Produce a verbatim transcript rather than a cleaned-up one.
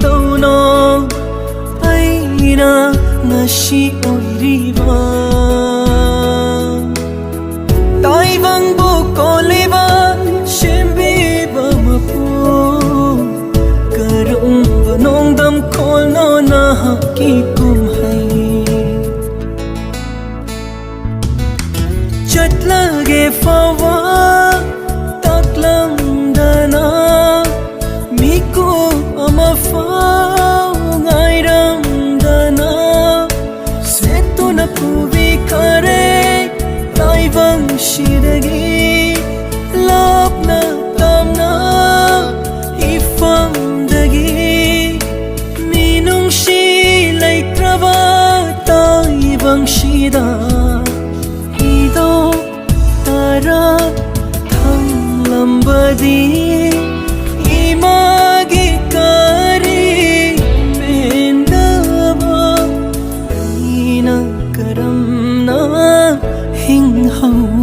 ꯇꯧꯅꯣ ꯑꯩꯅ ꯉꯁꯤ ꯑꯣꯏꯔꯤꯕ ꯇꯥꯏꯕꯪꯕꯨ ꯀꯣꯜꯂꯤꯕ ꯁꯦꯝꯕꯤꯕ ꯃꯄꯨ꯫ ꯀꯔꯝꯕ ꯅꯣꯡꯗꯝ ꯈꯣꯜꯅꯣ ꯅꯍꯥꯛꯀꯤ ꯀꯨꯝꯍꯩ? ꯆꯠꯂꯒꯦ ꯐꯥꯎꯕ ꯇꯥꯛꯂꯝꯗꯅ ꯃꯤꯀꯨꯞ ꯑꯃ ꯐꯥꯎ ꯉꯥꯏꯔꯝꯗꯅ ꯁꯦꯠꯇꯨꯅ ꯄꯨꯕꯤꯈꯔꯦ ꯇꯥꯏꯕꯪꯁꯤꯗꯒꯤ ꯂꯥꯞꯅ ꯇꯥꯝꯅ ꯏꯐꯝꯗꯒꯤ ꯃꯤꯅꯨꯡꯁꯤ ꯂꯩꯇ꯭ꯔꯕ ꯇꯥꯏꯕꯪꯁꯤꯗ ꯏꯗꯣ ꯇꯔꯥ ꯊꯝꯂꯝꯕꯗꯤ ꯏꯃꯥꯒꯤ ꯀꯔꯤ ꯄꯦꯟꯗꯕ ꯑꯩꯅ ꯀꯔꯝꯅ ꯍꯤꯡꯍꯧ